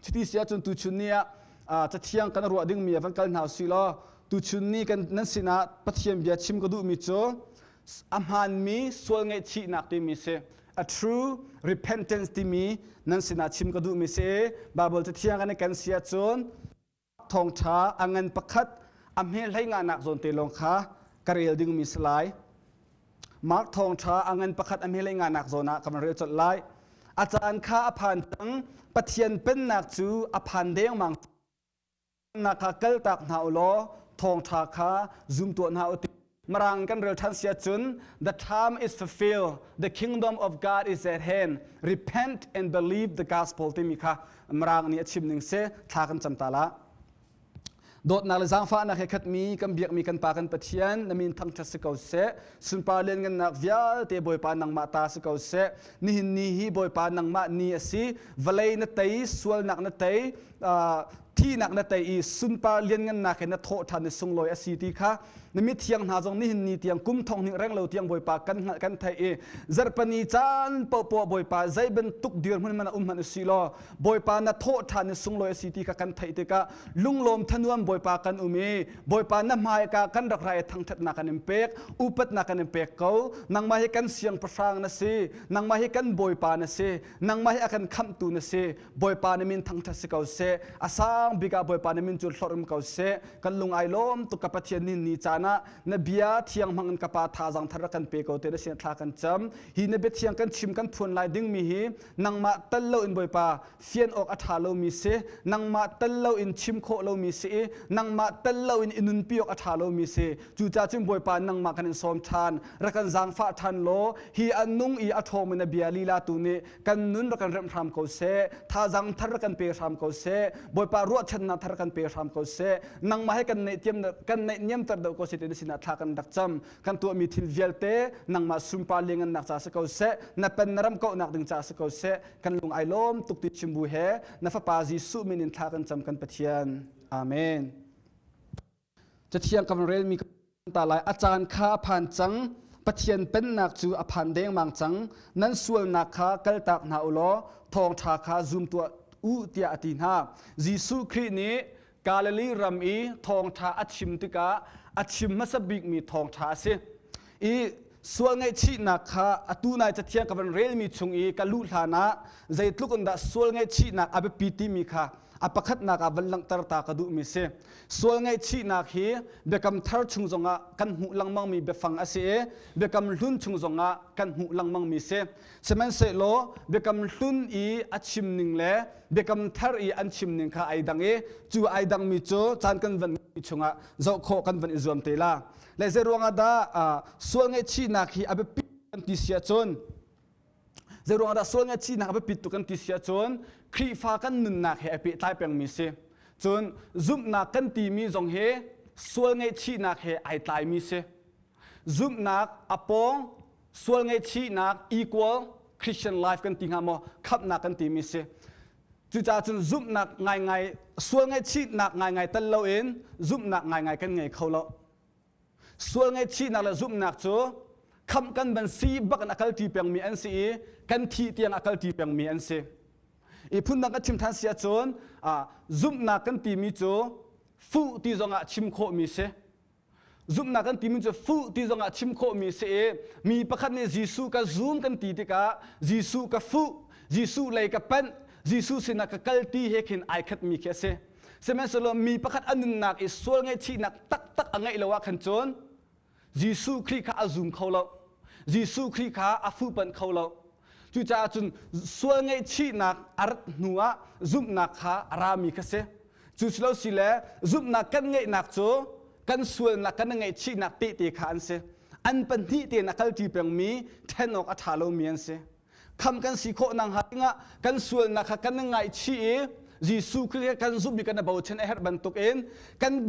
Cuti si ahcun tuchun ni ah cathiang kan ruah dingmi ah van kal hna usih law tuchun ni kan nan sinah Pathian bia chim ka duhmi cu a hmaanmi sual ngaihchihnak timi si. A true repentance timi nan sinah chim ka duhmi si. Bible cathiang kan i ken si ahcun thawngṭha a ngan pakhat a hme hlei nganak zawn te lawng kha ka rel dingmi si lai. Mark thawngṭha a ngan pakhat a hme hlei nganak zawn ah ka van rel colh lai. A caan kha a phan cang, Pathian pennak cu a phan dengmang nak kha kaltak hna u law thawngṭha kha zum tuah hna u. Mirang kan rel ṭhan si ahcun the time is fulfilled, the kingdom of God is at hand. Repent and believe the gospel timi kha Mirang nih a chim ning si thla kan cam ta la. Dawtnak le zaangfahnak he khatmi kan biakmi kan Pa kan Pathian na min thangṭhat si ko seh. Sunpar lianngannak vialte Bawipa nangmah ta si ko seh. Nihin ni hi Bawipa nangmah ni a si. Vawlei na tei, sualnak na tei, thihnak na tei i sunpar lianngannak he na thawh ṭhan i sunglawi a si ti kha na mithiang hna zong nihin ni tiang kum thong hnih reng lo tiang Bawipa kan hngalh kan theih i zarhpani caan paohpoah Bawipa zei bantuk dirhmun man a um hmanh usih law Bawipa na thawh ṭhan i sunglawi a si ti kha kan theih tikah lunglawm thanuam Bawipa kan um i Bawipa na hmaika kan rak ra i thangṭhatnak kan in pek upatnak kan in pek ko nangmah hi kan siangpahrang na si nangmah hi kan Bawipa na si nangmah hi a kan khamhtu na si Bawipa na min thangṭhat si ko seh. A sang bik ah Bawipa na min cu hlorh um ko seh. Kan lung ai lawm tuk ka Pathian ni ni caan ah na bia thiang hmang in ka pa thazaang thar rak kan pe ko te na sin thla kan cam. Hi na bia thiang kan chim kan phuan lai dingmi hi nangmah tal lo in Bawipa fian awk a ṭha lomi si. Nangmah tal lo in chim khawh lomi si i nangmah tal lo in i nunpi awk a ṭha lomi si. Cucaah cun Bawipa nangmah kan in sawm ṭhan. Rak kan zaangfah ṭhan law hi a nung i a ṭhawngmi na bia lila tu nih kan nun rak kan remh hram ko seh thazang thar rak kan pe hram ko seh bawipa ruahchannak thar kan pe hram ko seh nangmah he kan neih tiam kan neih niamter deuh ko seh ti na sinah thla kan rak cam kan tuahmi thil vialte nangmah sunpar liangannak ca si ko seh na pen na ram kauhnak ding ca si ko seh kan lung ai lawm tuk ti chimbu he na fapa Jesuh min in thla kan cam kan Pathian amen Cathiang ka van relmi ta lai a caan kha a phan cang Pathian pennak cu a phan dengmang cang nan sualnak kha kaltak hna u law thawngṭha kha zum tuah u tiah a ti hna Jesuh Khrih nih Galilee ram i thawngṭha a chim tikah a chim hmasa bikmi thawngṭha a si i sual ngaihchihnak kha atu nai cathiang ka van relmi chung i ka luh hlan ah zeitluk in dah sual ngaihchihnak a biapi timi kha a pakhatnak ah van langhter ta ka duhmi si sual ngaihchihnak hi biakam thar chung zongah kan hmuh lengmangmi biafang a si i biakam hlun chung zongah kan hmuh lengmangmi si sihmanhsehlaw biakam hlun i a chim ning le biakam thar i an chim ning kha ai dang i cu ai dangmi cu caan kan van chungah zoh khawh kan van i zuam te la le zei ruangah dah sual ngaihchihnak hi a biapi kan ti si ahcun Zeiruang dah sual ngaihchihnak a biapit tuk kan ti si ahcun Khrihfa kan nunnak he ai pehtlai pengmi si. Cun zumhnak kan timi zong hi sual ngaihchihnak he ai tlaimi si. Zumhnak a pawng sual ngaihchihnak equal Christian life kan ti hnga maw khamhnak kan timi si. Cucaah cun zumhnak ngaingai sual ngaihchihnak ngaingai tel loin zumhnak ngaingai kan ngei kho lo. Sual ngaihchihnak le zumhnak cu khamh kan van si bak in a kalṭi pengmi an si i kan thih tiang a kalṭi pengmi an si. I phundang kan chim ṭhan si ahcun zumhnak kan timi cu fuh ti zongah chim khawhmi si. Zumhnak kan timi cu fuh ti zongah chim khawhmi si i mi pakhat nih Jesuh ka zum kan ti tikah Jesuh ka fuh, Jesuh lei ka panh, Jesuh sinah ka kal ti he khin ai khatmi khi a si. Sihmanhsehlaw mi pakhat a nunnak i sual ngaihchihnak taktak a ngeih lo ah khan cun Jesuh Khrih kha a zum kho lo. Jesuh Khrih kha a fuhpanh kho lo. Cucaah cun sual ngaihchihnak a rat hnu ah zumhnak kha a rami kha si. Cu si lo si le zumhnak kan ngeihnak cu kan sualnak kan ngaihchihnak tehte kha an si. An pahnih tein a kalṭi pengmi ṭhen awk a ṭha lomi an si. Kham kan si khawh nakhnga dingah kan sualnak kha kan ngaihchih i Jesuh Khrih kan zumh i kan i bochan a herh bantukin kan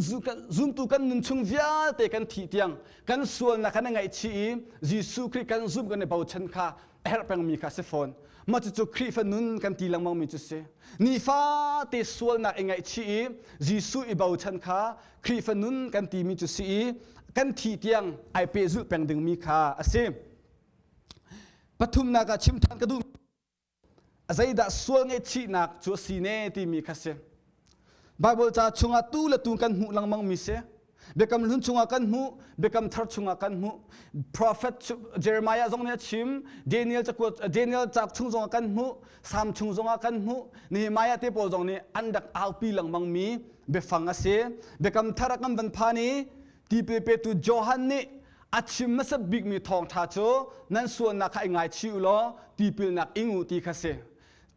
zumtu kan nun chung vialte kan thih tiang kan sualnak kan i ngaihchih i Jesuh Khrih kan zumh kan i bochan kha a herh pengmi kha a si fawn. Mah cucu Khrihfa nun kan ti lengmangmi cu si. Nifate sualnak i ngaihchih i Jesuh i bochan kha Khrihfa nun kan timi cu si i kan thih tiang ai pehzulh peng dingmi kha a si. Pathumnak ah chim ṭhan ka duh. Zeidah sual ngaihchihnak cu a si ne timi kha si. Bible ca chungah tu le tu kan hmuh lengmang mi si. Biakam hlun chungah kan hmuh, Biakam thar chungah kan hmuh. Prophet Jeremiah zong nih a chim, Daniel cakuat Daniel cauk chung zongah kan hmuh, Salm chung zongah kan hmuh. Nehemiah te pawl zong nih an rak aupi lengmang mi biafang a si. Biakam thar ah kan van phan i tipil petu Johan nih a chim hmasa bikmi thawngṭha cu nan sualnak kha i ngaichih u law tipilnak ing u ti kha si.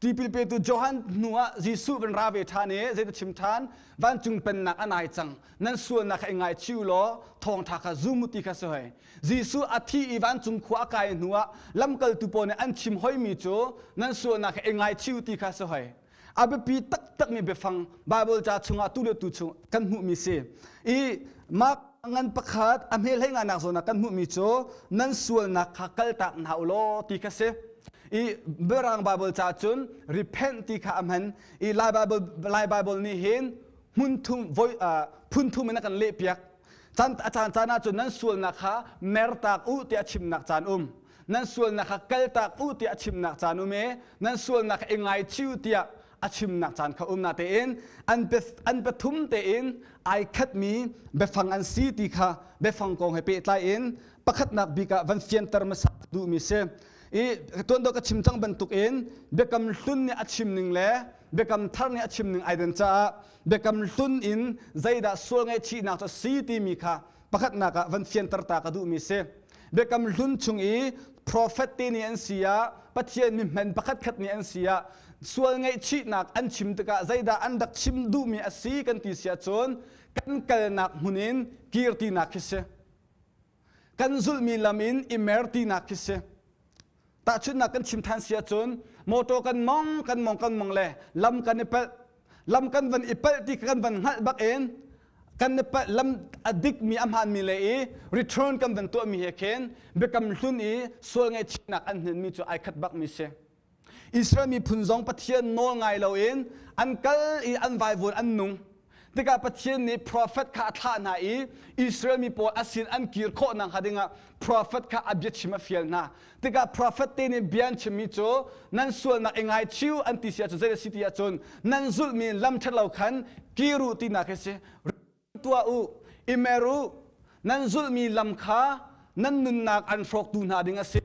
Tipil petu Johan hnu ah Jesuh van ra ve ṭhan i zei chim ṭhan vancung pennak a nai cang nan sualnak kha i ngaichih u law thawngṭha kha zum u ti kha si hoi. Jesuh a thi i vancung khua a kai hnu ah lamkaltu pawl nih an chim hoimi cu nan sualnak kha i ngaichih u ti kha si hoi. A biapi taktakmi biafang Bible ca chungah tu le tu chung kan hmuhmi si. I Mark ngan pakhat a hme hlei nganak zawn ah kan hmuhmi cu nan sualnak kha kaltak hna u law ti kha si. I Mirang Bible ca cun repent ti kha a hman. I Lai Bible Lai Bible nih hin hmun thum voi phun thum in a kan lehpiak. Caan a caan caan ahcun nan sualnak kha mertak u tiah chimnak caan um. Nan sualnak kha kaltak u tiah chimnak caan um i nan sualnak kha i ngaichih u tiah a chimnak caan kha um natein an an pathum tein ai khatmi biafang an si ti kha biafang kong he pehtlai in pakhatnak bik ah van fianter hmasa duhmi si. I tuan dawh ka chim cang bantuk in biakam hlun nih a chim ning le biakam thar nih a chim ning ai den caah biakam hlun in zeidah sual ngaihchihnak cu si timi kha pakhatnak ah van fianter ta ka duhmi si. Biakam hlun chung i profet te nih an si ah Pathian mi hman pakhat khat nih an si ah sual ngaihchihnak an chim tikah zeidah an rak chim duhmi a si kan ti si ahcun kan kalnak hmun in kir tinak khi si. Kan zulhmi lam in i mer tinak khi si. Tahchunhnak kan chim than si ahcun motor kan mong kan mong kan mong le lam kan i palh lam kan van i palh ti kan van hngalh bak in kan i palh lam a dikmi a hmaanmi le i return kan van tuahmi he khin biakam hlun i sual ngaihchihnak an hnenmi cu ai khat bakmi si. Israel miphun zong Pathian nawl ngai loin an kal i an vaivuan an nung. Tikah Pathian nih profet kha a thlah hna i Israel mi pawl a sin an kir khawh nakhnga dingah profet kha a biachim a fial hna. Tikah profet te nih bia an chimmi cu nan sualnak i ngaichiu an ti si ahcun zei a si ti ahcun nan zulhmi lam ṭhalo khan kir u tinak hi si. Tuah u, i mer u, nan zulhmi lam kha nan nunnak an hrawktu hna ding a si.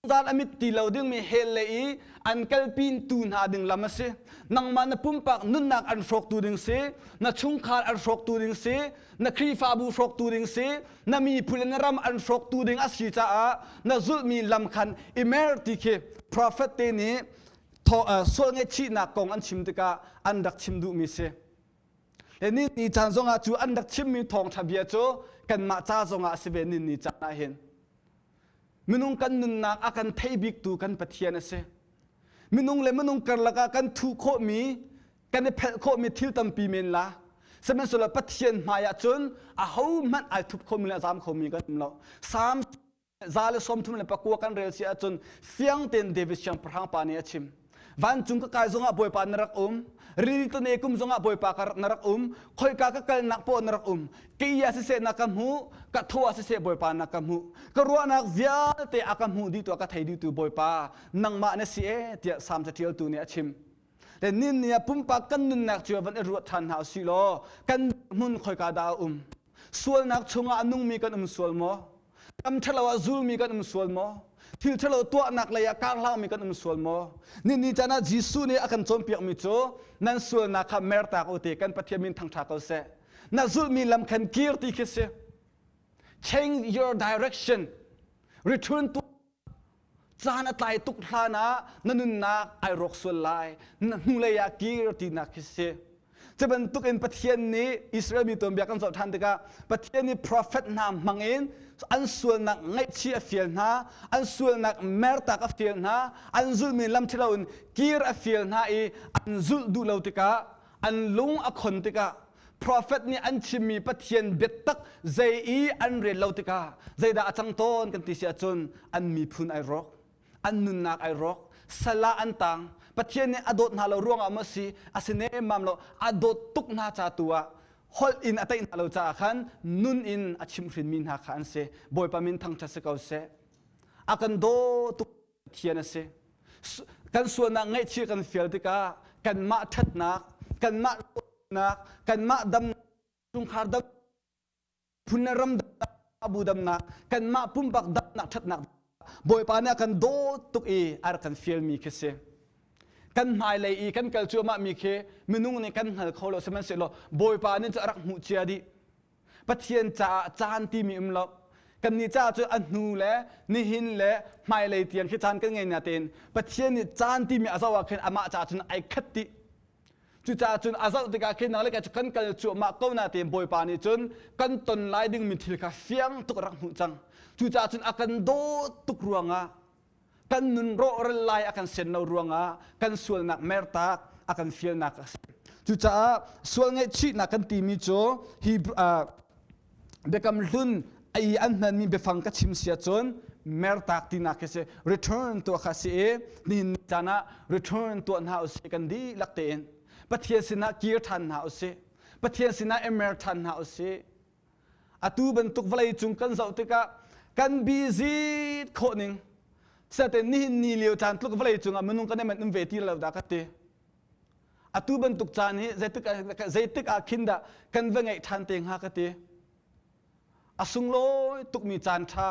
Zan a mit ti lo dingmi hell le i an kalpintu hna ding lam a si. Nangmah na pumpak nunnak an hrawktu ding si, na chungkhar an hrawktu ding si, na Khrihfabu hrawktu ding si, na miphun le na ram an hrawktu ding a si caah na zulhmi lam khan i mer ti khi prophet te nih sual ngaihchihnak kong an chim tikah an rak chim duhmi si. Le ni ni caan zongah cu an rak chimmi thawngṭha bia cu kanmah ca zongah a si ve ni ni caan ah hin. Minung kan nunnak a kan thei biktu kan Pathian a si. Minung le minung karlak ah kan thuh khawhmi, kan i phelh khawhmi thil tampi men la. Sihmanhsehlaw Pathian hmai ah cun ahohmanh ai thup khomi le a zam khomi kan um lo. Salm 139 kan rel si ahcun fiang tein David siangpahrang pa nih a chim. Vancung ka kai zongah Bawipa na rak um. Rili tane kum zongah Bawipa ka na rak um. Khoika ka kalnak poah na rak um. Ka iya siseh na ka hmuh, ka thaw ah siseh Bawipa na ka hmuh. Ka ruahnak vialte a ka hmuh dihtu a ka thei dihtu Bawipa nangmah na si ee tiah Salm caṭialtu nih a chim. Le nin ni ah pumpak kan nunnak cio van i ruat ṭhan hna usih law kan hmun khoika dah a um? Sualnak chungah a nungmi kan um sual maw? Lam ṭhalo ah zulmi kan um sual maw? Thil ṭhalo tuahnak lei ah karhlangmi kan um sual maw? Ni ni caan ah Jesuh nih a kan cawnpiakmi cu nan sualnak kha mertak u ti kan Pathian min thangṭha ko seh. Na zulhmi lam khan kir ti khi si. Change your direction. Return to caan a tlai tuk hlan ah na nunnak ai rawk sual lai na hnulei ah kir tinak khi si cu bantuk in Pathian nih Israel mi tuanbia kan zoh ṭhan tikah Pathian nih prophet hna hmang in an sualnak ngaihchih a fial hna an sualnak mertak a fial hna an zulhmi lam ṭhalo in kir a fial hna i an zulh duh lo tikah an lung a khon tikah Prophet nih an chimmi Pathian biatak zei i an rel lo tikah zeidah a cang tawn kan ti si ahcun an miphun ai rawk, an nunnak ai rawk, sal ah an tang. Pathian nih a dawt hna lo ruangah maw si, a si nemmam lo, a dawt tuk hna ca tu ah holh in a teih hna lo caah khan nun in a chimhhrinmi hna kha an si. Bawipa min thangṭhat si ko seh. A kan daw tuk Pathian a si. Kan sualnak ngaihchih kan fial tikah kanmah ṭhatnak, kanmah nak, kanmah dam chungkhar dam phun le ram bu damnak, kanmah pumpak damnak ṭhatnak Bawipa nih a kan dawt tuk i a rak kan fialmi khi si. Kan hmailei i kan kal cuahmah mi khi minung nih kan hngal kho lo sihmanhsehlaw Bawipa nih cu a rak hmuh cia dih. Pathian caah caan timi um lo. Kannih caah cu a hnu le nihin le hmailei tiang khi caan kan ngei natein Pathian nih caan timi a zoh ah khin amah caah cun ai khat dih. Cucaah cun a zoh tikah khin nang le kei cu kan kal cuahmah ko natein Bawipa nih cun kan ton lai dingmi thil kha fiang tuk a rak hmuh cang. Cucaah cun a kan dawt tuk ruangah kan nun rawhral lai a kan sian lo ruangah kan sualnak mertak a kan fialnak a si. Cucaah sual ngaihchihnak kan timi cu hi biakam hlun i an hmanmi biafang ka chim sia cun mertak tinak khi si return tuah kha si i nihin caan ah return tuah hna usih kan dihlak tein Pathian sinah kir ṭhan hna usih Pathian sinah i mer ṭhan hna usih atu bantuk vawlei cung kan zoh tikah kan busy khawh ning sate nihin ni lio caan tluk vawlei cungah minung kan i um ve ti lo dah ka ti atu bantuk caan hi zeitik zeitik ah khin dah kan va ngeih ṭhan te hnga ka ti a sunglawi tukmi caan ṭha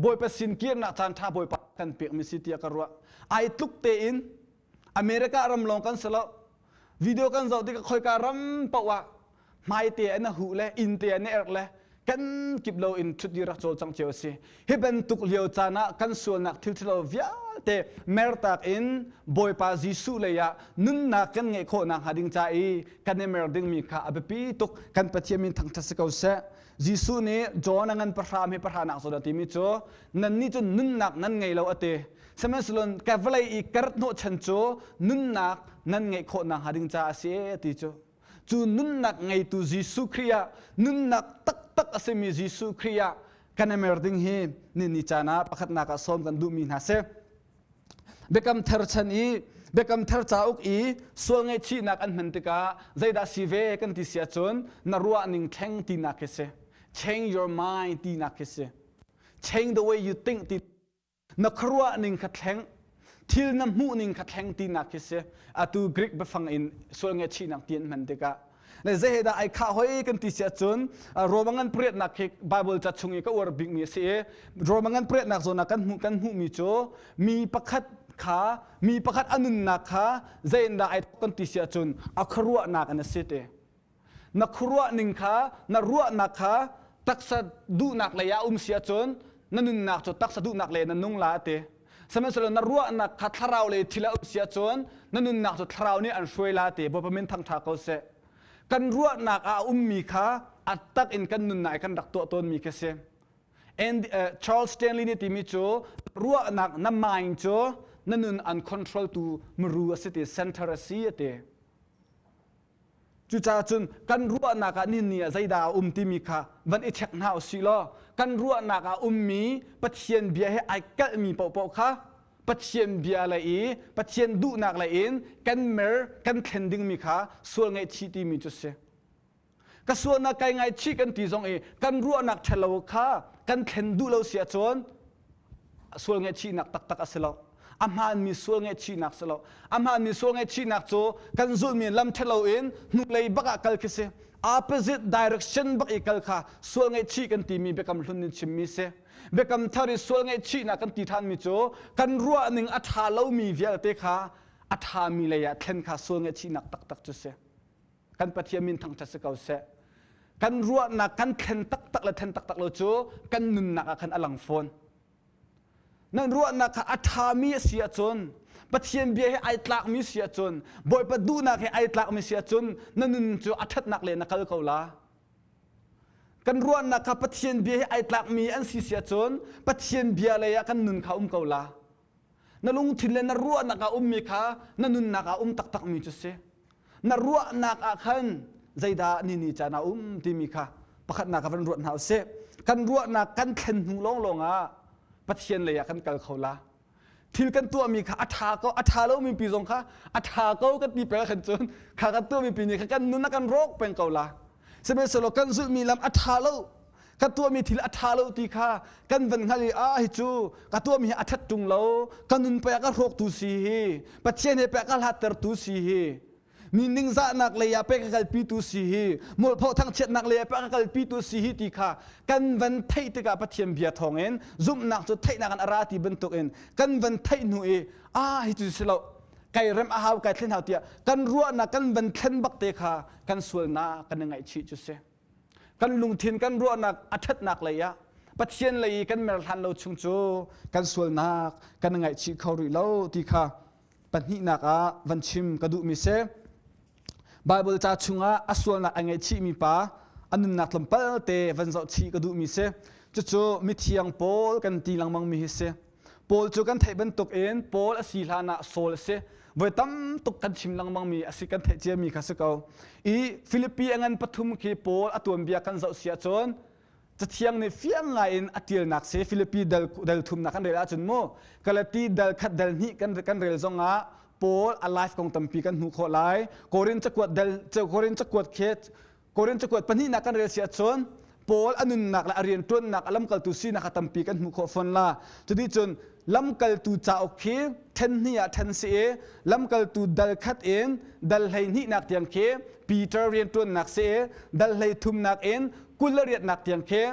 Bawipa sin kirnak caan ṭha Bawipa kan pekmi si tiah ka ruah ai tluk tein America ram lawng kan si lo video kan zoh tikah khoika ram paoh ah hmaite an huh le inn te an erh le kan kip lo in ṭhutdir rak cawlcang cio a si. Hi bantuk lio caan ah kan sualnak thil ṭhalo vialte mertak in Bawipa Jesuh lei ah nunnak kan ngeih khawh nakhnga ding ca i kan i mer dingmi kha a biapi tuk kan Pathian min thangṭhat si ko seh. Jesuh nih John a ngan pahra hme pahra nak zawn a timi cu nannih cu nunnak nan ngei lo a ti. Sihmanhsehlaw ka vawlei i ka rat hnawhchan cu nunnak nan ngeih khawh nakhnga ding caah a si a ti cu. Cu nunnak ngeitu Jesuh Khrih ah nunnak taktak a simi Jesuh Khrih ah kan i mer ding hi ni caan ah pakhatnak ah sawm kan duhmi hna si. Biakam thar chan i Biakam thar cauk i sual ngaihchihnak an hman tikah zeidah si ve kan ti si ahcun na ruahning thleng tinak khi si. Change your mind tinak khi si. Change the way you think ti na khuaruah ning kha thleng thil na hmuh ning kha thleng tinak khi si atu Greek biafang in sual ngaihchihnak ti an hman tikah le zei he dah ai khah hoi kan ti si ahcun Roma ngan pariatnak khi Bible ca chung i ka uar bikmi a si i Roma ngan pariatnak zawn ah kan hmuh kan hmuhmi cu mi pakhat kha mi pakhat a nunnak kha zei in dah ai kan ti si ahcun a khuaruahnak in a si te Na khuaruah ning kha na ruahnak kha taksa duhnak lei ah um si ahcun na nunnak cu taksa duhnak lei na nung la a ti. Sihmanhsehlaw na ruahnak kha thlarau lei thil ah um si ahcun na nunnak cu thlarau nih an hruai la ti. Bawipa min thangṭha ko seh. Kan ruahnak ah a ummi kha a tak in kan nunnak i kan rak tuah tawnmi khi si. And uh, Charles Stanley nih timi cu ruahnak na mind cu na nun an control tu muru a si ti center a si a ti. Cucaah cun kan ruahnak ah ni ah zeidah a um timi kha van i check hna usih law kan ruahnak ah ummi Pathian bia he ai kalhmi paohpaoh kha Pathian bia lei i Pathian duhnak lei in kan mer kan thlen dingmi kha sual ngaihchih timi cu si. Ka sualnak kai ngaihchih kan ti zong i kan ruahnak ṭhalo kha kan thlen duh lo si ahcun sual ngaihchihnak taktak a si lo a hmaanmi sual ngaihchihnak si lo a hmaanmi sual ngaihchihnak cu kan zulhmi lam ṭhalo in hnulei bak ah kal khi si opposite direction bak i kal kha sual ngaihchih kan timi biakam hlun in chimmi si biakam thar i sual ngaihchihnak kan ti ṭhanmi cu kan ruahning a ṭha lomi vialte kha a ṭhami lei ah thlen kha sual ngaihchihnak taktak cu si kan Pathian min thangṭhat si ko seh kan ruahnak kan thlen taktak le thlen taktak lo cu kan nunnak ah khan a lang fawn nan ruahnak kha a ṭhami a si ahcun Pathian bia he ai tlakmi si ahcun Bawipa duhnak he ai tlakmi si ahcun na nun cu a ṭhatnak le na kal ko la kan ruahnak kha Pathian bia he ai tlakmi an si si ahcun Pathian bia lei ah kan nun kha um ko la na lungthin le na ruahnak ah ummi kha na nunnak ah um taktakmi cu si na ruahnak ah khan zeidah ni ni caan ah um timi kha pakhatnak ah van ruat hna usih kan ruahnak kan thlen hnu lawnglawng ah Pathian lei ah kan kal kho la thil kan tuahmi kha a ṭha ko a ṭha lomi pi zong kha a ṭha ko kan ti peng khan cun kha kan tuahmi pi nih kha kan nun a kan rawk peng ko la sihmanhsehlaw kan zulhmi lam a ṭha lo. Ka tuahmi thil a ṭha lo ti kha kan van hngalh i ah hi cu ka tuahmi hi a ṭhat ṭung lo, ka nun pei a ka hrawktu si hi, Pathian he pei a ka hlattertu si hi, mi ningzahnak lei ah pei ka kalpitu si hi, mualpho thangchiatnak lei ah pei ka kalpitu si hi ti kha kan van theih tikah Pathian bia thawngin zumhnak cu theihnak in a ra ti bantukin kan van theih hnu i ah hi cu si lo kai rem a hau kai thlen hau tiah kan ruahnak kan van thlen bak te kha kan sualnak kan i ngaihchih cu si. Kan lungthin kan ruahnak a ṭhatnak lei ah Pathian lei i kan mer hlan lo chung cu kan sualnak kan i ngaihchih kho rih lo ti kha pahnihnak ah van chim ka duhmi si. Baibal ca chungah a sualnak a ngaihchihmi pa a nunnak tlawmpal te van zoh chih ka duhmi si. Cucu mithiang Paul kan ti lengmangmi hi si. Paul cu kan theih bantuk in Paul a si hlan ah Saul a si. Voi tam tuk kan chim lengmangmi a si kan theih ciami kha si ko. I Filipi a ngan pathum khi Paul a tuanbia kan zoh si ahcun Cathiang nih fiang ngai in a tialnak si Filipi dal, dal thumnak kan rel ahcun mu Galati dal khat dal hnih kan, kan rel zongah Paul a life kong tampi kan hmuh khawh lai. Korin cakuat dal Korin cakuat khi Korin cakuat pahnihnak kan rel si ahcun Paul a nunnak le a rianṭuannak a lamkaltu sinak kha tampi kan hmuh khawh fawn la. Cuticun lamkaltu cauk khi ṭhen hnih ah ṭhen si i lamkaltu dal khat in dal hleihnihnak tiang khi Peter rianṭuannak si i dal hleithumnak in 20 le riatnak tiang khi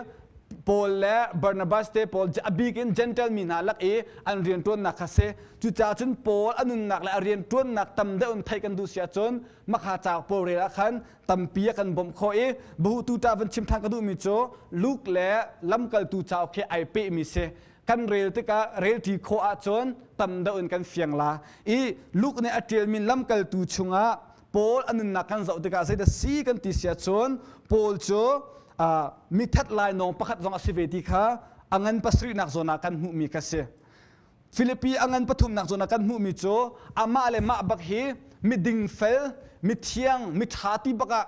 Paul le Barnabas te pawl a bik in Gentile mi hna lak i an rianṭuannak kha si. Cucaah cun Paul a nunnak le a rianṭuannak tam deuh in theih kan duh si ahcun makha cauk pawl rel ah khan tampi a kan bawmh khawh i bahutu ṭa van chim ṭhan ka duhmi cu Luke le lamkaltu cauk hi ai pehmi si kan rel tikah relṭi khawh ahcun tam deuh in kan fiang la i Luke nih a ṭialmi lamkaltu chungah Paul a nunnak kan zoh tikah zeidah si kan ti si ahcun Paul cu mithat lainawng pakhat zong a si ve ti kha a ngan pasarihnak zawn ah kan hmuhmi kha si. Filipi a ngan pathumnak zawn ah kan hmuhmi cu amah le mah bak hi miding fel, mithiang, miṭha ti bak ah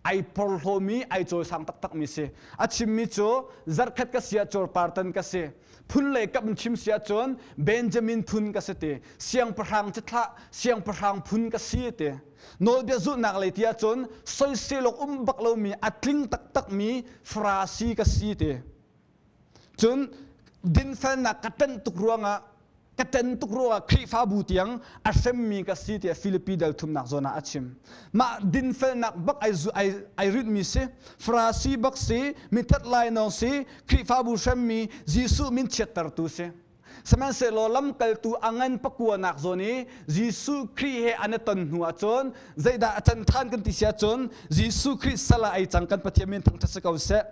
ai porhlawmi, ai cawisang taktakmi si. A chimmi cu zarhkhat ka si ah cawrpartan ka si. Phun lei kap in chim si ahcun Benjamin phun ka si ti. Siangpahrang cithlah, siangpahrang phun ka si ti. Nawlbia zulhnak lei ti ahcun soisel awk um bak lomi a tling taktakmi Farasi ka si ti. Cun dinfelnak ka ṭanh tuk ruangah ka ṭan tuk ruangah Khrihfabu tiang a hremmi ka si tiah Filipi dal thumnak zawn ah a chim. Mah dinfelnak bak ai, ai, ai rinhmi si, Farasi bak si, mithat lainawng si, Khrihfabu hremmi Jesuh min chiattertu si. Sihmanhsehlaw lamkaltu a ngan pakuanak zawn i Jesuh Khrih he an i ton hnu ahcun zeidah a can ṭhan kan ti si ahcun Jesuh Khrih sal ah ei cang kan Pathian min thangṭhat si ko seh.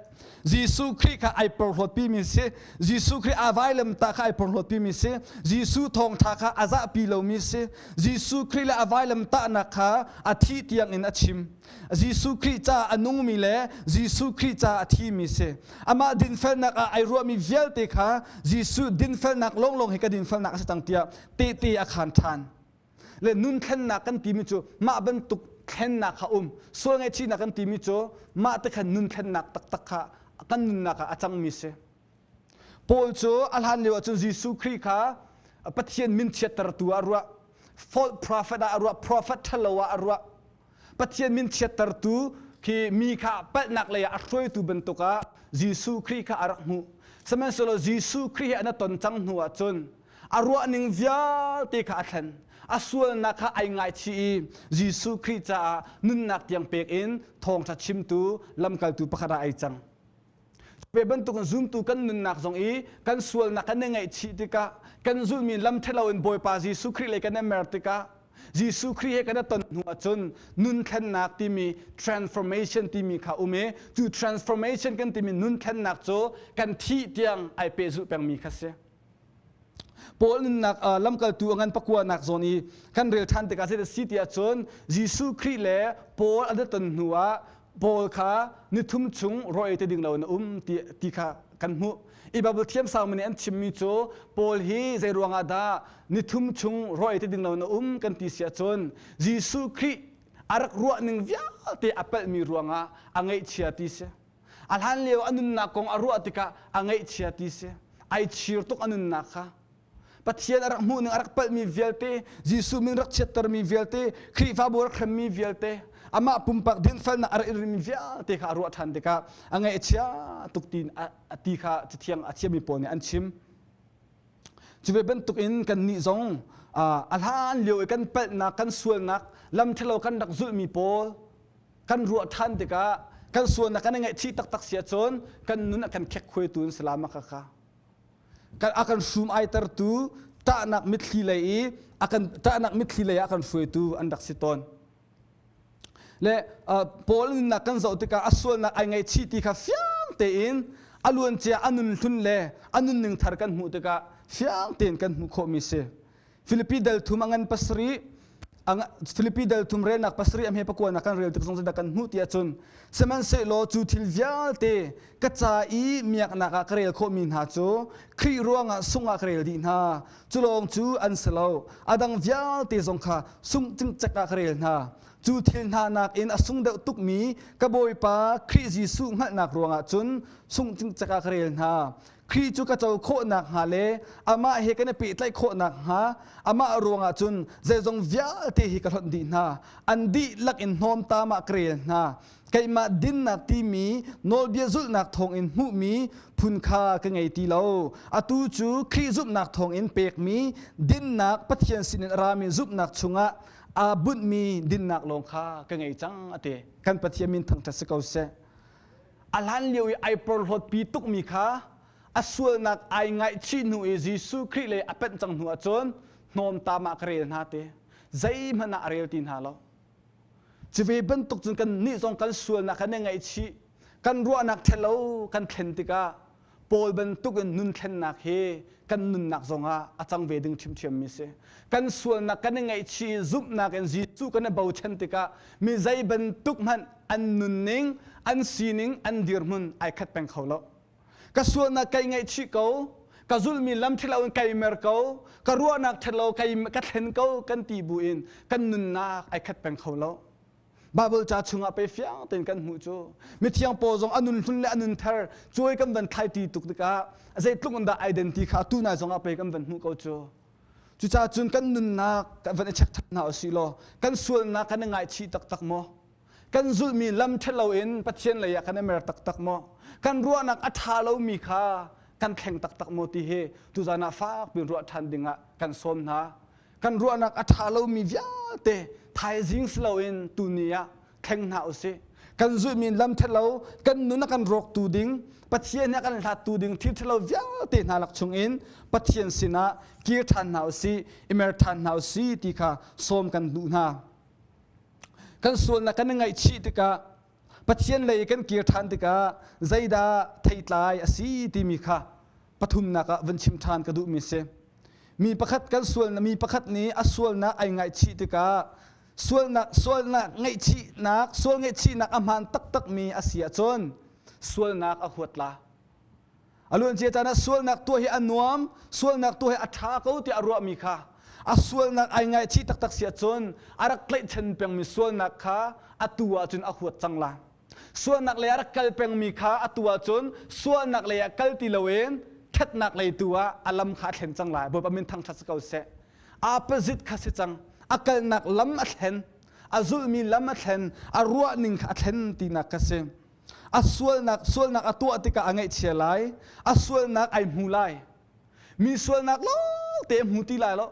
Jesuh Khrih kha ai porhlawtpimi si. Jesuh Khrih a vailamtah kha ai porhlawtpimi si. Jesuh thawngṭha kha a zahpi lomi si. Jesuh Khrih le a vailamtahnak kha a thih tiangin a chim. Jesuh Khrih caah a nungmi le Jesuh Khrih caah a thimi si. Amah dinfelnak ah ai ruahmi vialte kha Jesuh dinfelnak lawnglawng hi ka dinfelnak a si cang tiah tehte a khaan ṭhan. Le nun thlennak kan timi cu mah bantuk thlennak kha um. Sual ngaihchihnak kan timi cu mah te khan nun thlennak taktak kha kan nunnak ah a cangmi si. Paul cu a hlan lio ahcun Jesuh Khrih kha Pathian min chiattertu ah a ruah. False prophet ah a ruah, prophet ṭhalo ah a ruah. Pathian min chiattertu khi mi kha palhnak lei ah a hruaitu bantuk ah Jesuh Khrih kha a rak hmuh. Sihmanhsehlaw Jesuh Khrih he an i ton cang hnu ahcun a ruahning vialte kha a thlen. A sualnak kha ai ngaichih i Jesuh Khrih caah nunnak tiang pek in thawngṭha chimtu lamkaltu pakhat ah ai cang. Ve bantukin zumtu kan nunnak zong i kan sualnak kan i ngaihchih tikah kan zulhmi lam ṭhalo in Bawipa Jesuh Khrih lei kan i mer tikah Jesuh Khrih he kan i ton hnu ahcun nun thlennak timi transformation timi kha um i cu transformation kan timi nun thlennak cu kan thih tiang ai pehzulh pengmi kha si. Paul nunnak lamkaltu a ngan pakuanak zawn i kan rel ṭhan tikah zeidah si ti ahcun Jesuh Khrih le Paul an i ton hnu ah Paul kha nithum chung rawl ei te ding lo in a um ti, ti kha kan hmuh. I Bible thiamsang nih an chimmi cu Paul hi zei ruangah dah nithum chung rawl ei te ding lo in a um kan ti si ahcun Jesuh Khrih a rak ruah ning vialte a palhmi ruangah a ngaihchia ti si. A hlan lio a nunnak kong a ruah tikah a ngaihchia ti si. Ai chir tuk a nunnak kha. Pathian a rak hmuh ning a rak palhmi vialte, Jesuh min rak chiattermi vialte, Khrihfabu rak hremmi vialte, amah pumpak dinfelnak a rak i rinmi vialte kha a ruah ṭhan tikah a ngaih a chia tuk ti a ti kha Cathiang a thiammi pawl nih an chim. Cu ve bantukin kannih zong a hlan lio i kan palhnak, kan sualnak, lam ṭhalo kan rak zulhmi pawl kan ruah ṭhan tikah kan sualnak kan i ngaihchih taktak si ahcun kan nun a kan khekkhuaitu in salam a ka kha. A kan hrum aitertu ṭahnak mitthli lei i a kan ṭahnak mitthli lei ah a kan hruaitu an rak si tawn. Le Paul nunnak kan zoh tikah a sualnak ai ngaihchih ti kha fiang tein a luancia a nun hlun le a nunning thar kan hmuh tikah fiang tein kan hmuh khawhmi si. Filipi dal thum a ngan pasarih Filipi dal thum relnak pasarih a hme pakuanak kan rel tik zong zeidah kan hmuh ti ahcun sihmanhsehlaw cu thil vialte ka ca i miaknak ah ka rel khawhmi hna cu Khrih ruangah sung ah ka rel dih hna Cu lawng cu an si lo, a dang vialte zong kha sungh cingcek ah ka rel hna. Cu thil hna nakin a sung deuh tukmi ka Bawipa Khrih Jesuh hngalhnak ruangah cun sungh cingcek ah ka rel hna. Khrih cu ka co khawh nakhnga le amah he kan i pehtlaih khawh nakhnga amah ruangah cun zeizong vialte hi ka hlonh dih hna. An dihlak in hnawmtam ah ka rel hna. Keimah dinnak timi nawlbia zulhnak thawngin hmuhmi phun kha ka ngei ti lo. Atu cu Khrih zumhnak thawngin pekmi dinnak Pathian sinin a rami zumhnak chungah aa bunhmi dinnak lawng kha ka ngei cang a ti. Kan Pathian min thangṭhat si ko seh. A hlan lio i ai porhlawtpi tukmi kha a sualnak ai ngaihchih hnu i Jesuh Khrih lei a panh cang hnu ahcun hnawmtam ah ka rel hna ti. Zeihmanh ah a rel ti hna lo. Cuve bantuk cun kan nih zong kan sualnak kan i ngaihchih, kan ruahnak ṭhalo kan thlen tikah Paul bantuk in nun thlennak hi kan nunnak zongah a cang ve ding ṭhiamṭhiammi si. Kan sualnak kan i ngaihchih i zumhnak in Jesuh kan i bochan tikah mi zei bantuk hmanh an nunning, an sining, an dirhmun ai khat peng kho lo. Ka sualnak kai ngaihchih ko, ka zulhmi lam ṭhalo in kai mer ko, ka ruahnak ṭhalo kai ka thlen ko kan ti bu in kan nunnak ai khat peng kho lo. Bible ca chungah pe fiang tein kan hmuh cu mithiang Paul zong a nun hlun le a nun thar cuai kan van thlai ti tuk tikah zeitluk in dah identity kha tu nai zongah pe kan van hmuh ko cu. Cucaah cun kan nunnak kan van i check ṭhan hna usih law kan sualnak kan i ngaichih taktak maw? Kan zulhmi lam ṭhalo in Pathian lei ah kan i mer taktak maw? Kan ruahnak a ṭha lomi kha kan thleng taktak maw ti hi tuzan ah fak piin ruah ṭhan ding ah kan sawm hna. Kan ruahnak a ṭha lomi vialte thaizing si loin tuni ah thleng hna usih. Kan zulhmi lam ṭhalo, kan nun a kan rawktu ding, Pathian he a kan hlattu ding thil ṭhalo vialte hna lak chungin Pathian sinah kir ṭhan hna usih, i mer ṭhan hna usih ti kha sawm kan duh hna. Kan sualnak kan i ngaihchih tikah Pathian lei kan kir ṭhan tikah zeidah theitlai a si timi kha pathumnak ah vun chim ṭhan ka duhmi si. Mi pakhat kan sualnak mi pakhat nih a sualnak ai ngaihchih tikah sualnak sualnak ngaihchihnak sual ngaihchihnak a hmaan taktakmi a si ahcun sualnak a huat la. A luancia caan ah sualnak tuah hi a nuam, sualnak tuah hi a ṭha ko tiah a ruahmi kha a sualnak ai ngaihchih taktak si ahcun a rak tlaihchan pengmi sualnak kha atu ahcun a huat cang la. Sualnak lei ah rak kal pengmi kha atu ahcun sualnak lei ah kal ti loin ṭhatnak lei tu ah a lam kha a thlen cang lai. Bawipa min thangṭhat si ko seh. Opposite kha si cang. A kalnak lam a thlen, a zulhmi lam a thlen, a ruahning kha a thlen tinak kha si. A sualnak sualnak a tuah tikah a ngaihchia lai. A sualnak ai hmu lai. Mi sualnak lawng te hmu ti lai lo.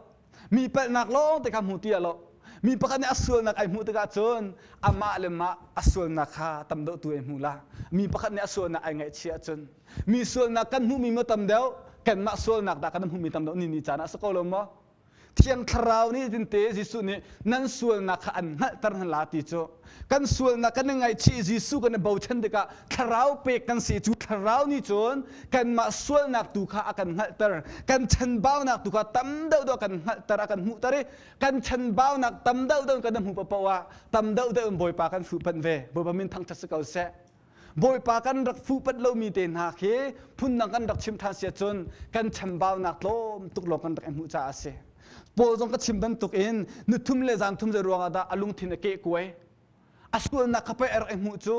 Mi palhnak lawng te kha hmu ti lo. Mi pakhat nih a sualnak ai hmuh tikah cun amah le mah a sualnak kha tam deuh tu ai hmu la. Mi pakhat nih a sualnak ai ngaihchia ahcun mi sualnak kan hmuhmi maw tam deuh kanmah sualnak dah kan hmuhmi tam deuh ni ni caan ah si ko lo maw? Thiang Thlarau nih tinte Jesuh nih nan sualnak kha an hngalhter hna la ti cu kan sualnak kan i ngaihchih Jesuh kan i bochan tikah Thlarau pek kan si cu Thlarau nih cun kanmah sualnak tu kha a kan hngalhter kan chanbaunak tu kha tam deuh deuh a kan hngalhter a kan hmuhter i kan chanbaunak tam deuh deuh kan hmuh paoh ah tam deuh deuh in Bawipa kan fuhpanh ve Bawipa min thangṭhat si ko seh Bawipa kan rak fuhpanh lomi te hna khi phundang kan rak chim ṭhan si ahcun kan chambaunak tlawm tuk lawng kan rak i hmuh caah a si. Paul zong ka chim bantuk in nithum le zan thum zei ruangah dah a lungthin a kehkuai. A sualnak kha pei a rak i hmuh cu.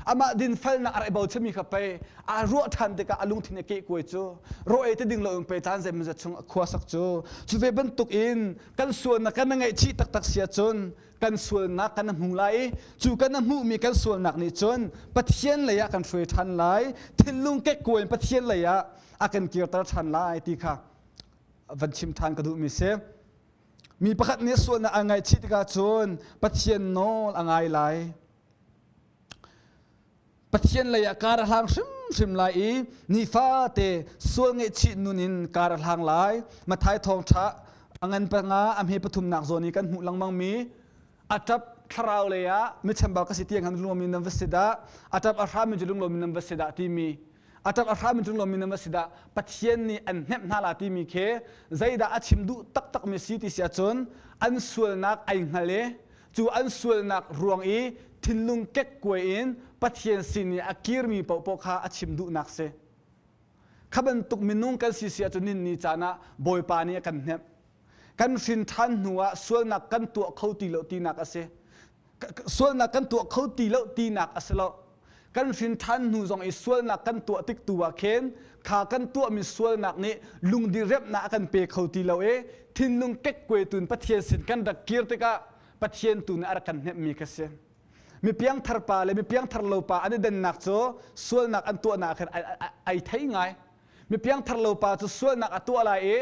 Amah dinfelnak a rak i bochanmi kha pei aa ruah ṭhan tikah a lungthin a kehkuai cu raw ei te ding loin pei caan zeimawzat chung a khua sak cu. Cu ve bantuk in kan sualnak kan ngaihchih taktak si ahcun kan sualnak kan hmu lai i cu kan hmuhmi kan sualnak nih cun Pathian lei ah kan hruai ṭhan lai thinlung kekkuai in Pathian lei ah a kan kirter ṭhan lai ti kha van chim ṭhan ka duhmi si. Mi pakhat nih sualnak aa ngaihchih tikah cun Pathian nawl a ngai lai. Pathian lei ah kar a hlang hrimhrim lai i nifate sual ngaihchih nun in kar a hlang lai. Matthai thawngṭha a ngan panga a hme pathumnak zawn i kan hmuh lengmangmi a ṭap thlarau lei ah michambau ka si tiang han lunglomi nan va si dah a ṭap a hrami cu lunglomi nan va si dah timi a ṭap a hrami cu lunglomi nan va si dah Pathian nih an hnemh hna la timi khi zeidah a chim duh taktakmi si ti si ahcun an sualnak ai hngal i cu an sualnak ruang i thinlung kekkuai in Pathian sin i a kirmi paohpaoh kha a chim duhnak si. Kha bantuk minung kan si si ahcun ninni caan ah Bawipa nih a kan hnemh. Kan hrin ṭhan hnu ah sualnak kan tuah kho ti lo tinak a si. Sualnak kan tuah kho ti lo tinak a si lo. Kan hrin ṭhan hnu zong i sualnak kan tuah tik tu ah khin kha kan tuahmi sualnak nih lungdiremnak a kan pe kho ti lo i thinlung kekkuai tun Pathian sin kan rak kir tikah Pathian tu nih a rak kan hnemhmi kha si. Mi piangthar pa le mi piangthar lo pa an i dennak cu sualnak an tuahnak khan ai thei ngai. Mi piangthar lo pa cu sualnak a tuah lai i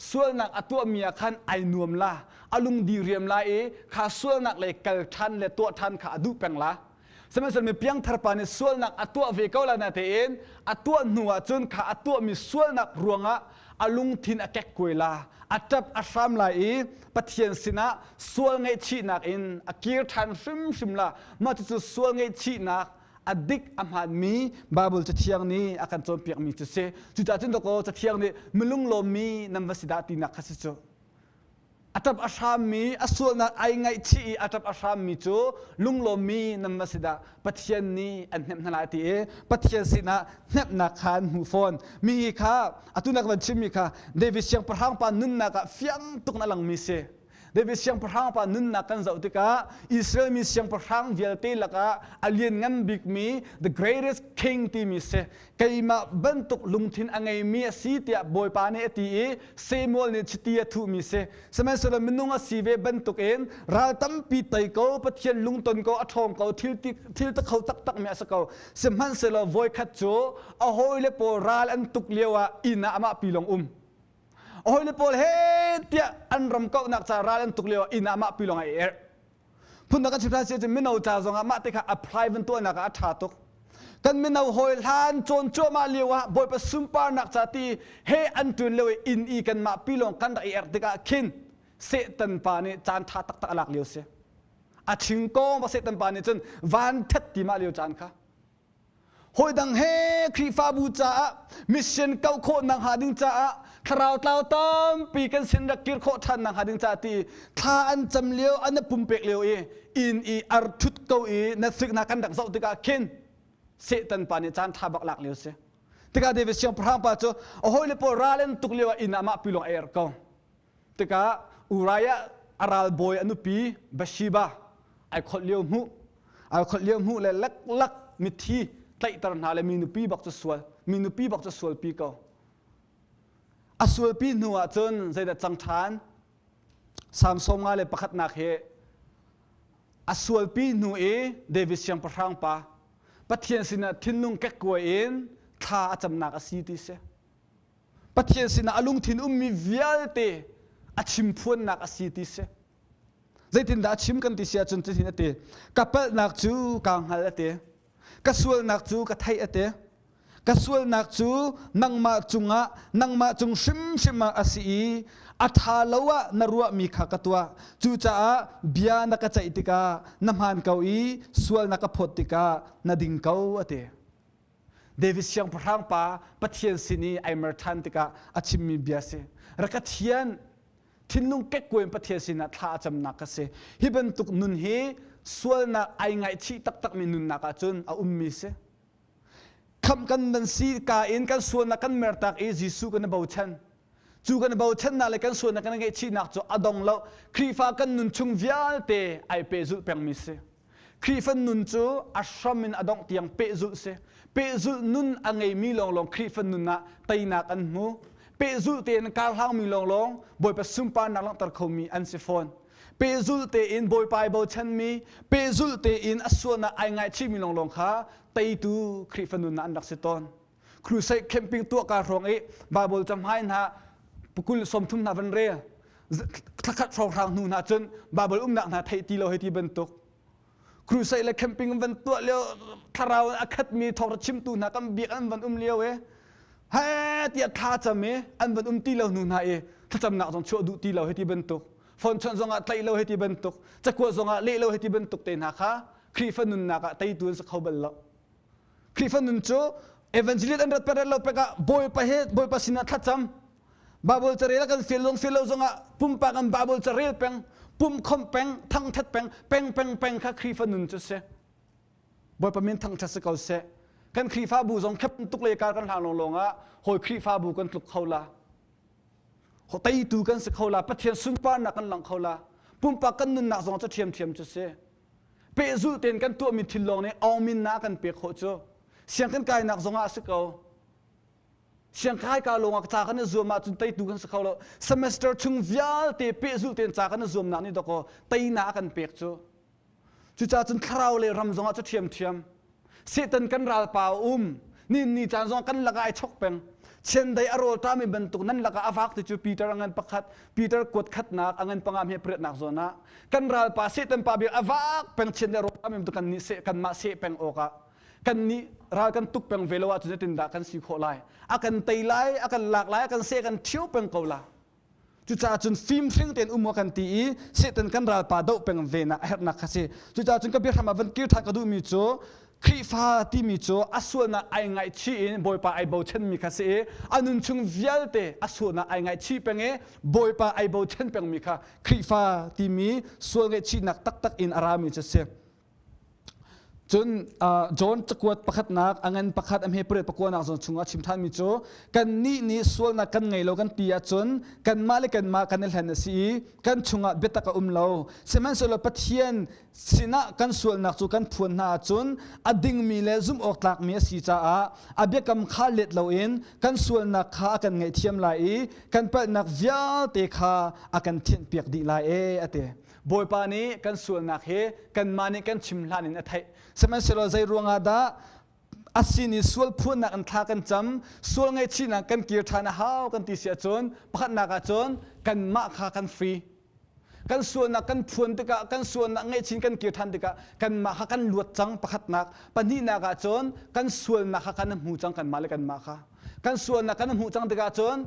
sualnak a tuahmi ah khan ai nuam la, a lungdi riam lai i kha sualnak lei kal ṭhan le tuah ṭhan kha a duh peng la. Sihmanhsehlaw mi piangthar pa nih sualnak a tuah ve ko lai natein a tuah hnu ah cun kha a tuahmi sualnak ruangah a lungthin a kekkuai la, a ṭap a hram lai i Pathian sinah sual ngaihchihnak in a kir ṭhan hrimhrim la. Mah cucu sual ngaihchihnak a dik a hmaanmi Baibal Cathiang nih a kan cawnpiakmi cu si. Cucaah cun dawkaw Cathiang nih milung lawmmi nan va si dah tinak kha si cu. A ṭap a hrammi, a sualnak ai ngaihchih i a ṭap a hrammi cu lunglawmmi nan va si dah Pathian nih an hnemh hna lai ti i Pathian sinah hnemhnak kha an hmu fawn. Mi hi kha atu na ka van chimmi kha David siangpahrang pa nunnak ah fiang tuk in a langmi si. David siangpahrang pa nunnak kan zoh tikah Israel mi siangpahrang vialte lakah a lianngan bikmi the greatest king timi si. Keimah bantuk lungthin a ngeimi a si tiah Bawipa nih a ti i Samuel nih chiti a thuhmi si. Sihmanhsehlaw minung a si ve bantukin ral tampi tei ko, Pathian lungton ko, a ṭhawng ko, thil ti thil ti kho taktakmi a si ko. Sihmanhsehlaw voikhat cu a hawile pawl ral an tuk lioah inn ah amah pi lawng um. A hawile pawl he tiah an ram kauhnak ca ral an tuk lioah inn ah amah pi lawng ai erh. Phundang kan chim hna si ahcun mino ca zongah mah te kha apply van tuahnak ah a ṭha tuk. Kan mino hawi hlan cawn cuahmah lio ah Bawipa sunparnak ca ti he an ṭuan lio i inn i kanmah pilawng kan rak i erh tikah khin Satan pa nih caan ṭha taktak a lak lio si. A chingkawng va Satan pa nih cun van ṭhet ti mah lio caan kha. Hawidang he Khrihfabu caah mission kauh khawhnak hnga ding caah thlarau tlau tampi kan sin rak kir khawh ṭhan nak hnga ding caah ti thla an cam lio an i pumpek lio i inn i ar ṭhut ko i Netflix hna kan rak zoh tikah khin Satan pa nih caan ṭha bak lak lio si. Tikah David siangpahrang pa cu a hawile pawl ral an tuk lio ah inn ah mah pi lawng a er ko. Tikah Uriah a ralbawi a nupi Bathsheba ai kholh lio hmuh ai kholh lio hmuh le leklak mithi tlaihter hna le mi nupi bak cu sual mi nupi bak cu sualpi ko a sualpi hnu ah cun zeidah cang ṭhan Salm 51 le pakhatnak hi a sualpi hnu i David siangpahrang pa Pathian sinah thinlung kekkuai in thla a camnak a si ti si Pathian sinah a lungthin ummi vialte a chimphuannak a si ti si. Zeitindah a chim kan ti si ahcun cutin a ti. Ka palhnak cu kaa hngal a ti. Ka sualnak cu ka theih a ti. Ka sualnak cu nangmah cungah nangmah cung hrimhrim ah a si i a ṭha lo ah na ruahmi kha ka tuah. Cucaah bia na ka ceih tikah na hmaan ko i sual na ka phawt tikah na ding ko a ti. David siangpahrang pa Pathian sin i ai mer ṭhan tikah a chimmi bia si. Rak ka thian thinlung kekkuai in Pathian sinah thla a camnak ka si. Hi bantuk nun hi sualnak ai ngaihchih taktakmi nunnak ahcun a ummi si. Khamh kan nan si ka in kan sualnak kan mertak i Jesuh kan i bochan. Cu kan i bochannak le kan sualnak kan i ngaihchihnak cu a dong lo. Khrihfa kan nun chung vialte ai pehzulh pengmi si. Khrihfa nun cu a hram in a dongh tiang pehzulh si. Pehzulh nun a ngeimi lawnglawng Khrihfa nun ah teinak an hmu. Pehzulh tein karhlangmi lawnglawng Bawipa sunparnak langhter khomi an si fawn. Pehzulh tein Bawipa ai bochanmi, pehzulh tein a sualnak ai ngaichihmi lawnglawng kha teitu Khrihfa nun ah an rak si tawn. Crusade camping tuah ka hrawng i Bible cahmai hna pukul 30 hna van rel thlakhat hrawnghrang hnu hna cun Bible umnak hna theih ti lo hei ti bantuk crusade le camping van tuah lio thlarau a khatmi thawngtha chimtu hna kan biak an van um lio e he tiah thla cam i an van um ti lo hnu hna i thlacamnak zong chuah duh ti lo hei ti bantuk phone chawnh zong ah tlaih lo hei ti bantuk cakuat zong ah leh lo hei ti bantuk te hna kha Khrihfa nunnak ah teitu an si kho bal lo Khrihfa nun cu evangelist an rat pek rat lo pek ah Bawipa he Bawipa sinah thlacam Bible carel kan fel long fel lo zongah pumpak an Bible carel peng pum khomh peng thangthat peng peng peng peng kha Khrihfa nun cu si Bawipa min thangthat si ko seh kan Khrihfabu zong khep tuk le kar kan hlang long long ah hawi Khrihfabu kan tluk kho la teitu kan si kho la Pathian sunparnak kan lang kho la pumpak kan nunnak zong cu ṭhiamṭhiam cu si pehzulh tein kan tuahmi thil lawng nih awmin na kan pek khawh cu siang kan kainak zongah a si ko siangkai ka lawngah ca kan i zuam ahcun teitu kan si kho lo semester chung vialte pehzulh tein ca kan i zuamnak nih dawkaw teinak a kan pek cu cucaah cun thlarau le ram zongah cu ṭhiamṭhiam Satan kan ralpa a um ni ni caan zong kan lakah ai chok peng chiandei a rawl ṭami bantuk nan lakah a vak ti cu Peter a ngan pakhat Peter kuat khatnak a ngan panga hme pariatnak zawn ah kan ralpa Satan pa bik a vak peng chiandei a rawl ṭami bantuk kan nih seh kanmah seh peng awkah kan nih ral kan tuk peng ve lo ahcun zeitindah kan si khawh lai a kan tei lai a kan lak lai a kan seh kan ṭhio peng ko la Cucaah cun fimhring tein um kan ti i Satan kan ralpa doh peng ve nak a herhnak kha si. Cucaah cun ka biahram ah van kir ṭhan ka duhmi cu Khrihfa timi cu a sualnak ai ngaihchih in Bawipa ai bochanmi kha si i a nun chung vialte a sualnak ai ngaihchih peng i Bawipa ai bochan pengmi kha Khrihfa timi sual ngaihchihnak taktak in a rami cu si. Cun John cakuat pakhatnak a ngan pakhat a hme pariat pakuanak zawn chungah chim ṭhanmi cu kannih nih sualnak kan ngei lo kan ti ahcun kanmah le kanmah kan i hlen a si i kan chungah biatak a um lo. Sihmanhsehlaw Pathian sinah kan sualnak cu kan phuan hna ahcun a dingmi le zumh awk tlakmi a si caah a biakam kha let loin kan sualnak kha a kan ngaihthiam lai i kan palhnak vialte kha a kan thianhpiak dih lai e a ti. Bawipa nih kan sualnak hi kanmah nih kan chim hlan in a theih. Sihmanhsehlaw zei ruangah dah a sin i sual phuannak in thla kan cam, sual ngaihchihnak kan kir ṭhan a hau kan ti si ahcun pakhatnak ahcun kanmah kha kan free. Kan sualnak kan phuan tikah, kan sualnak ngaihchin kan kir ṭhan tikah kanmah kha kan luat cang pakhatnak. Pahnihnak ahcun kan sualnak kha kan hmu cang kanmah le kanmah kha. Kan sualnak kan hmuh cang tikah cun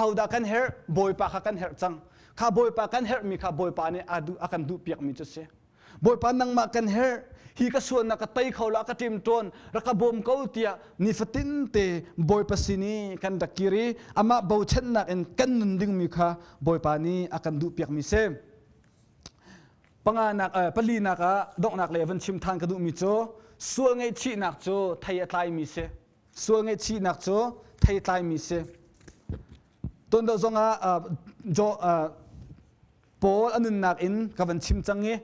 ahodah kan herh? Bawipa kha kan herh cang. Kha Bawipa kan herhmi kha Bawipa nih a duh a kan duhpiakmi cu si. Bawipa nangmah kan herh hi ka sualnak ka tei kho lo ka ṭim ṭawn rak ka bawm ko tiah nifatin te Bawipa sin i kan rak kir i amah bochannak in kan nun dingmi kha Bawipa nih a kan duhpiakmi si. Panganak palinak ah donghnak lei van chim ṭhan ka duhmi cu sual ngaihchihnak cu thei a tlaimi si. Sual ngaihchihnak cu thei tlaimi si. Tuan deuh zongah Paul a nunnak in ka van chim cang i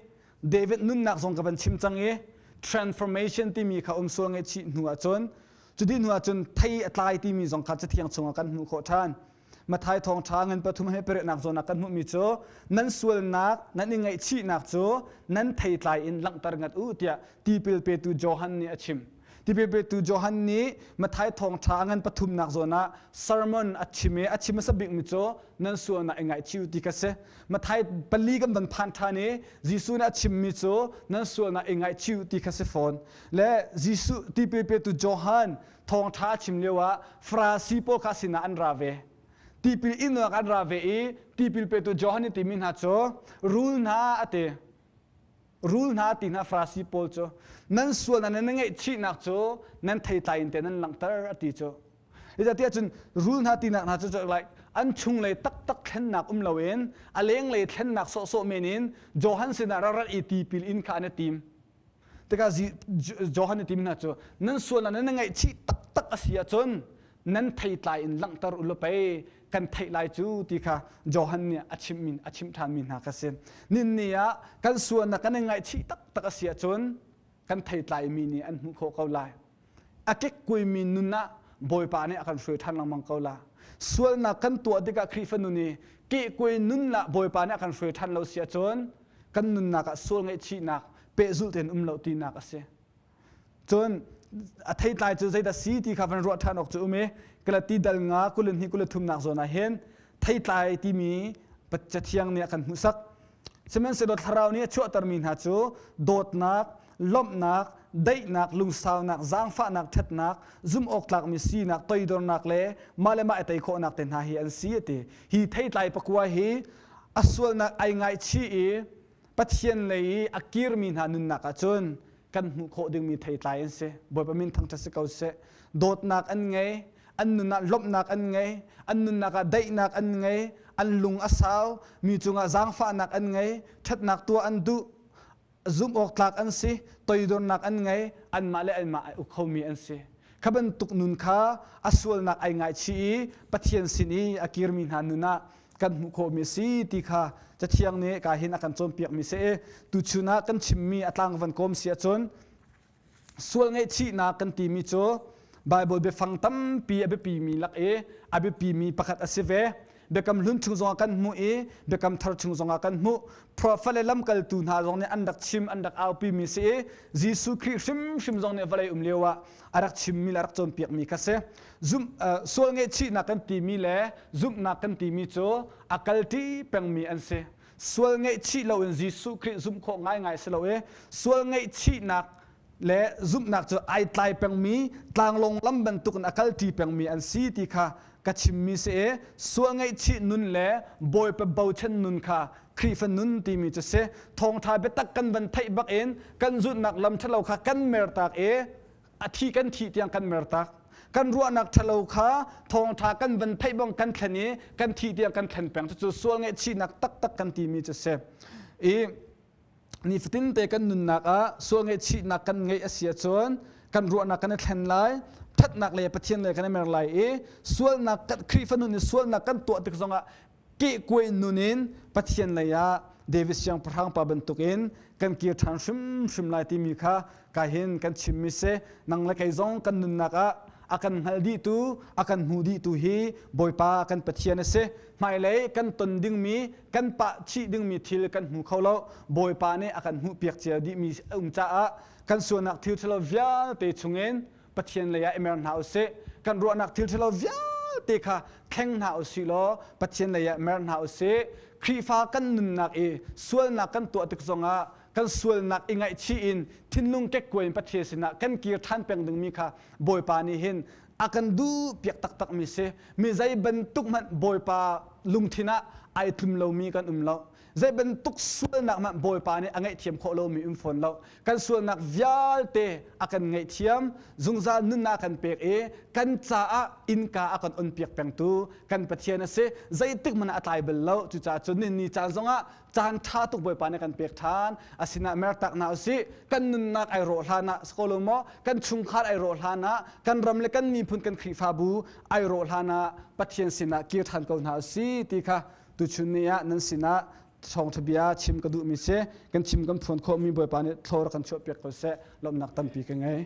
David nunnak zong ka van chim cang i transformation timi kha um sual ngaihchih hnu ahcun cuti hnu ahcun thei a tlai timi zong kha cathiang chungah kan hmuh khawh ṭhan. Mathai thawngṭha ngan pathum he pariatnak zawn ah kan hmuhmi cu nan sualnak nan i ngaihchihnak cu nan theitlai in langhter ngat u tiah tipil petu Johan nih a chim. Tipil petu Johan nih Matthai thawngṭha a ngan pathumnak zawn ah sermon a chim i a chim hmasa bikmi cu nan sualnak i ngaihchih u ti kha si. Matthai pali kan van phan ṭhan i Jesuh nih a chimmi cu nan sualnak i ngaihchih u ti kha si fawn. Le Jesuh tipil petu Johan thawngṭha a chim lioah Farasi pawl kha sinah an ra ve. Tipil innak an ra ve i tipil petu Johan nih timi hna cu rul hna a ti. Rul hna ti hna Farasi pawl cu nan sualnak nan ngaihchihnak cu nan theitlai in te nan langhter a ti cu. Zeicahtiah cun rul hna tinak hna cu like an chunglei taktak thlennak um loin a lenglei thlennak sawhsawh men in Johan sinah rak rat i tipil in kha an i tim. Tikah Johan nih timi hna cu nan sualnak nan ngaihchih taktak a si ahcun nan theitlai in langhter u law pei kan theih lai cu ti kha Johan nih a chimh a chimh ṭhanmi hna kha si. Ninni ah kan sualnak kan i ngaihchih taktak a si ahcun. kan theitlaimi nih an hmuh khawh ko lai. A kekkuaimi nun ah Bawipa nih a kan hruai ṭhan lengmang ko la. Sualnak kan tuah tikah Khrihfa nun i kehkuai nun ah Bawipa nih a kan hruai ṭhan lo si ahcun kan nunnak ah sual ngaihchihnak pehzulh tein um lo tinak a si. Cun a theitlai cu zeidah si ti kha van ruah ṭhan awk cu um i Galati dal nga 22 23 nak zawn ah hin theitlai timi Cathiang nih a kan hmuhsak. Sihmanhsehlaw thlarau nih a chuahtermi hna cu dawtnak, lawmhnak, daihnak, lungsaunak, zaangfahnak, ṭhatnak, zumhawktlakmi sinak, toidornak le mah le mah i tei khawhnak te hna hi an si a ti. Hi theitlai pakua hi a sualnak ai ngaichih i Pathian lei i a kirmi hna nunnak ahcun kan hmuh khawh dingmi theitlai an si. Bawipa min thangṭhat si ko seh. Dawtnak an ngei, an nun ah lawmhnak an ngei, an nunnak ah daihnak an ngei, an lung a sau, mi cungah zaangfahnak an ngei, ṭhatnak tuah an duh, zumhawktlak an si, toidornak an ngei, anmah le anmah ai uk khomi an si. Kha bantuk nun kha a sualnak ai ngaichih i Pathian sin i a kirmi hna nun ah kan hmuh khawhmi a si ti kha Cathiang nih ka hin a kan cawnpiakmi si i tuchun ah kan chimmi a tlang van kawm si ahcun sual ngaihchihnak kan timi cu Baibal biafang tampi a biapimi lak i a biapimi pakhat a si ve. Biakam hlun chung zongah kan hmuh i Biakam thar chung zongah kan hmuh. Profet le lamkaltu hna zong nih an rak chim, an rak aupimi si i Jesuh Khrih hrimhrim zong nih vawlei um lio ah a rak chimmi le a rak cawnpiakmi kha si. Zum, uh, sual ngaihchihnak kan timi le zumhnak kan timi cu a kalṭi pengmi an si. Sual ngaihchih loin Jesuh Khrih zumh khawh ngaingai si lo i sual ngaihchihnak le zumhnak cu ai tlai pengmi tlanglawng lam bantukin a kalṭi pengmi an si ti kha ka chimmi si i sual ngaihchih nun le Bawipa bochan nun kha Khrihfa nun timi cu si. Thawngṭha biatak kan van theih bakin kan zulhnak lam ṭhalo kha kan mertak i a thi kan thih tiang kan mertak. Kan ruahnak ṭhalo kha thawngṭha kan van theih bang kan thlen i kan thih tiang kan thlen peng. Cucu sual ngaihchihnak taktak kan timi cu si. I nifatin te kan nunnak ah sual ngaihchihnak kan ngeih a si ahcun kan ruahnak kan i thlen lai ṭhatnak le Pathian lei kan i mer lai i sualnak Khrihfa nun i sualnak kan tuah tik zongah kehkuai nun in Pathian lei ah David siangpahrang pa bantukin kan kir ṭhan hrimhrim lai timi kha ka hin kan chimmi si nang le kei zong kan nunnak ah a kan hngal dihtu a kan hmu dihtu hi Bawipa kan Pathian a si hmailei kan ton dingmi kan pah chih dingmi thil kan hmu kho lo Bawipa nih a kan hmuhpiak cia dihmi a um caah kan sualnak thil ṭhalo vialte chungin Pathian lei ah i mer hna usih kan ruahnak thil ṭhalo vialte kha thleng hna usih law Pathian lei ah mer hna usih Khrihfa kan nunnak i sualnak kan tuah tik zongah kan sualnak i ngaihchih in thinlung kekkuai in Pathian sinah kan kir ṭhan peng dingmi kha Bawipa nih hin a kan duh piak taktak mi si mi zei bantuk hmanh Bawipa lungthin ah ai tlum lomi kan um lo zei bantuk sualnak hmanh Bawipa nih a ngaihthiam khawh lomi um fawn lo kan sualnak vialte a kan ngaihthiam zungzal nunnak a kan pek i kan caah innka a kan on piak pengtu kan Pathian a si zeitik hmanh ah a tlai bal lo cucaah cun nihin ni caan zongah caan ṭha tuk Bawipa nih kan pek ṭhan asinah mertak hna usih kan nunnak ai rawh hlan ah si ko lo maw kan chungkhar ai rawh hlan ah kan ram le kan miphun kan Khrihfabu ai rawh hlan ah Pathian sinah kir ṭhan ko hna usih ti kha tuchun ni ah nan sinah thawngṭha bia chim ka duhmi si kan chim kan phuan khawhmi Bawipa nih thlawr kan chuahpiak ko seh lawmhnak tampi ka ngei.